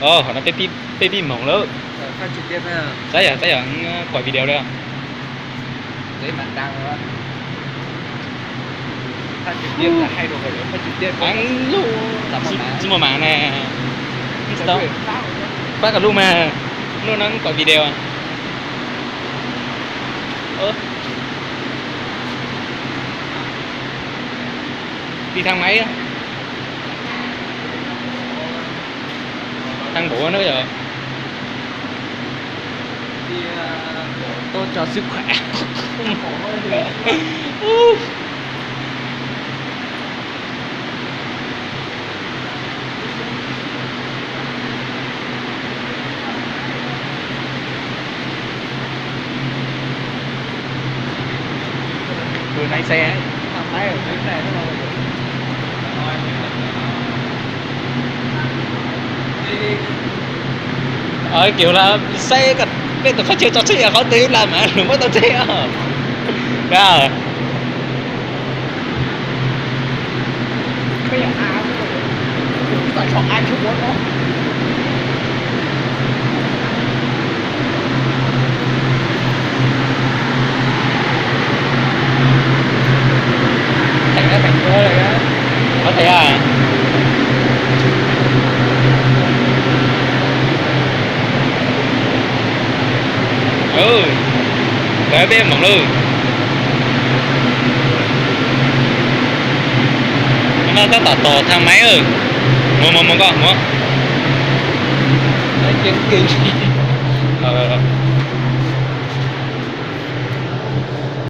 Ov, qhov no peb pib moog lawm. Saib yog, saib yog, kuam video li. Tsis muaj maam ne. Pab kom lub mas, lub no kuam video. Tiv thang maiv, thang npaum no yog. Tso xwb khuam. Tus lái xe. Kiểu là xe, peb tus qhov chaw tso tsheb yog qhov twg ib laj mas lug muab tau tsheb os. Theem, theem, có thể à. Ntawd peb moog lawm. No tab tom tom thang maiv. Mus mus mus koj mus.